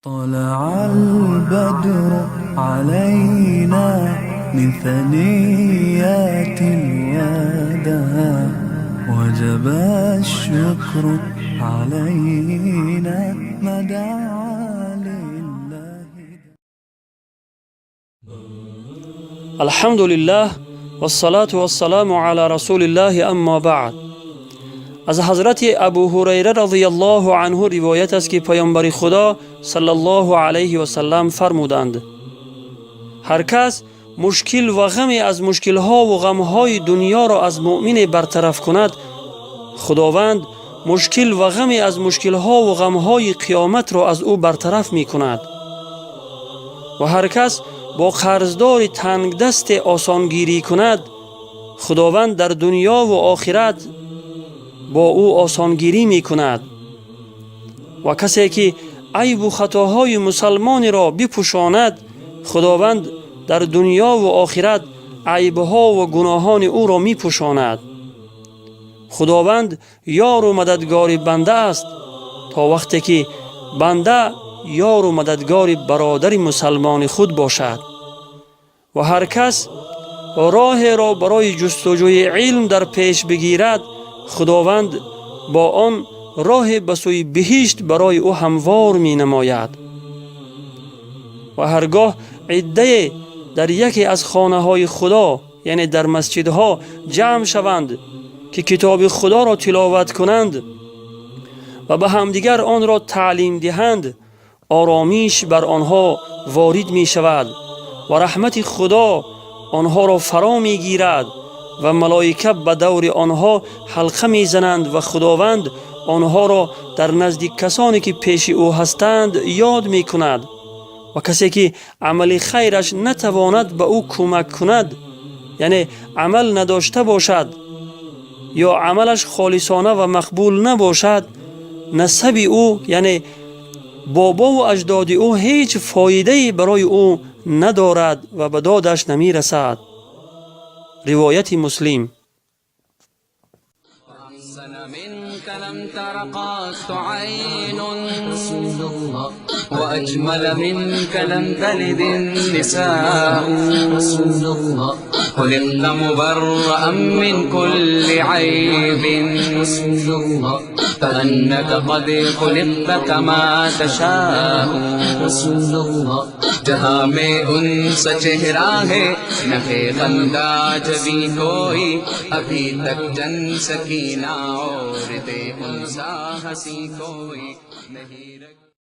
طلع البدر علينا من ثنيات الوداع، وجب الشكر علينا ما دعا لله. الحمد لله والصلاة والسلام على رسول الله، اما بعد. از حضرت ابو هریره رضی الله عنه روایت است که پیامبر خدا صلی الله علیه و سلم فرمودند: هر کس مشکل و غمی از مشکلها و غمهای دنیا را از مؤمن برطرف کند، خداوند مشکل و غمی از مشکلها و غمهای قیامت را از او برطرف می کند. و هر کس با قرضدار تنگ دست آسانگیری کند، خداوند در دنیا و آخرت با او آسانگیری می کند. و کسی که عیب و خطاهای مسلمانی را بپوشاند، خداوند در دنیا و آخرت عیبها و گناهان او را می پوشاند. خداوند یار و مددگار بنده است تا وقتی که بنده یار و مددگار برادر مسلمان خود باشد. و هر کس راه را برای جستجوی علم در پیش بگیرد، خداوند با آن راه به سوی بهشت برای او هموار می نماید. و هرگاه عده در یکی از خانه های خدا، یعنی در مسجدها، جمع شوند که کتاب خدا را تلاوت کنند و به همدیگر آن را تعلیم دهند، آرامیش بر آنها وارد می شود و رحمت خدا آنها را فرا می گیرد و ملائکه به دور آنها حلقه می زنند و خداوند آنها را در نزد کسانی که پیش او هستند یاد می کند. و کسی که عمل خیرش نتواند به او کمک کند، یعنی عمل نداشته باشد یا عملش خالصانه و مقبول نباشد، نسب او، یعنی بابا و اجداد او، هیچ فایده برای او ندارد و به دادش نمی رسد. روایت مسلم. أحسن منك لم تر قط عين، وأجمل منك لم تلد النساء. خلقت مبرأ من كل عيب، كأنك قد خلقت كما تشاء. जहाँ में उन्स चेहरा है، न है खंदा जबीं कोई، अभी तक जन सकी ना और दे उनसा हसीं कोई नहीं।